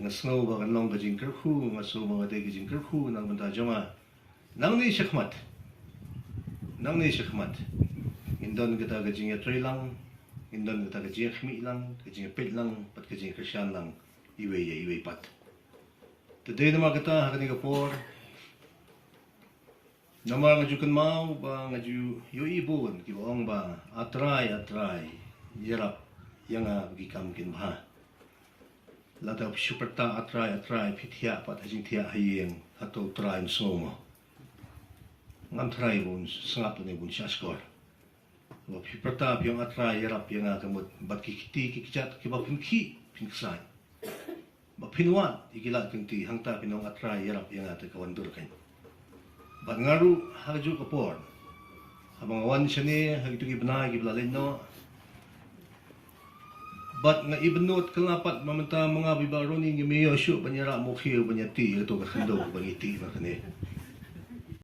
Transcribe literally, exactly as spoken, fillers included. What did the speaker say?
Nga sngew ba kan long ka jingkyrkhu, nga sngew ba ka dei ka jingkyrkhu na ka bynta jong nga. Nangne shakhmat, nangne shakhmat, ngin don kata ka jingïatreilang, ngin don kata ka jingïakhmih lang, ka jingïapeit lang, bad ka jingïakyrshan lang iwei ïa iwei pat. Te dei namar kata ha kane ka por, namar nga ju kynmaw ba nga ju ïohi bun kiba ong ba, A Trai, A Trai, ïarap ïa nga ba ki kam kin bha. Lada phi shu pyrta A Trai, A Trai, phi thiah pat ha jingthiah ha ïing, hato U Trai un sngew mo? Ngam tharai ba un sngap ne ba un shahshkor. Ba phi pyrta phi ong, A Trai, ïarap ïa nga, ka mut bad ki kti ki kjat kiba phin khih phin ksaid, ba phin wad ïa ki lad ki lynti, hangta phin ong, A Trai, ïarap ïa nga, te ka wan dur kein. Bad nga ruh ha kajuh ka por, haba nga wan shane ha kito ki bnai kiba la leit noh, bad nga ibynnud kylla pat ba mynta ma nga bad i Bah Ronnie ngim ïoh shuh ban ïarah mukhir ban ïatih ïa kato ka khyndew ba ngi tih ba kane.